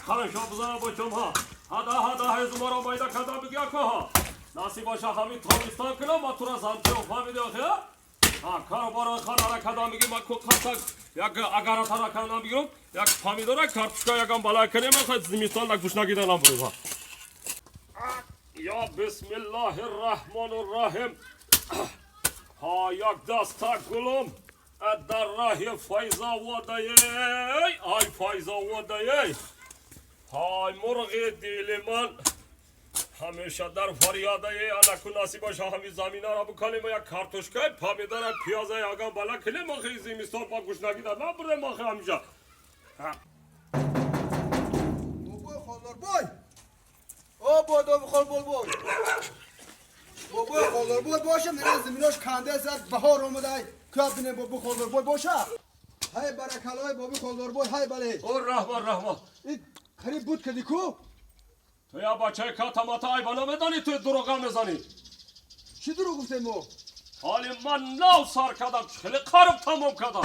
Хорошо бизана бачам ҳа. Ҳада ҳада ҳезумаро майда када бигя ко ҳа. Насиб боша ҳамин тобистон кунам ма тура замчиём фаҳмиди охи? Ҳа каробаро ханара када миги ма ко қасак як агаратара када мигирам як помидора картошка ягам бала кунем охи зимистон да гушнагида набурем ҳа. Я бисмиллаҳир раҳмонир раҳим. Ҳа як даста гулум дар раҳи Файзоводаей, ай Файзоводаей. Ҳай мурғи дили ман ҳамеша дар фарёдаей анаку насиб боша ҳамин заминаро биканем як картошкаи помидора пиёза ягам бала кунем охи зимистон ба гушнагида набурем охи ҳамеша. Бобой Холдорбой! О бодо бихол болбой! Бобой Холдорбой боша, мера заминош канда зад баҳор омадай. Кӯ бинем бобой Холдорбой боша. Ҳай баракаллои бобой Холдорбой, ҳай бале. О раҳмат раҳмат. Ин қариб буд кади ку? Ту я бачаи катамата айба намедонӣ ту дурӯға мезанӣ. Чӣ дурӯғ гуфтем мо? Ҳоли ман нав сар кардам хеле қариб тамом кардам.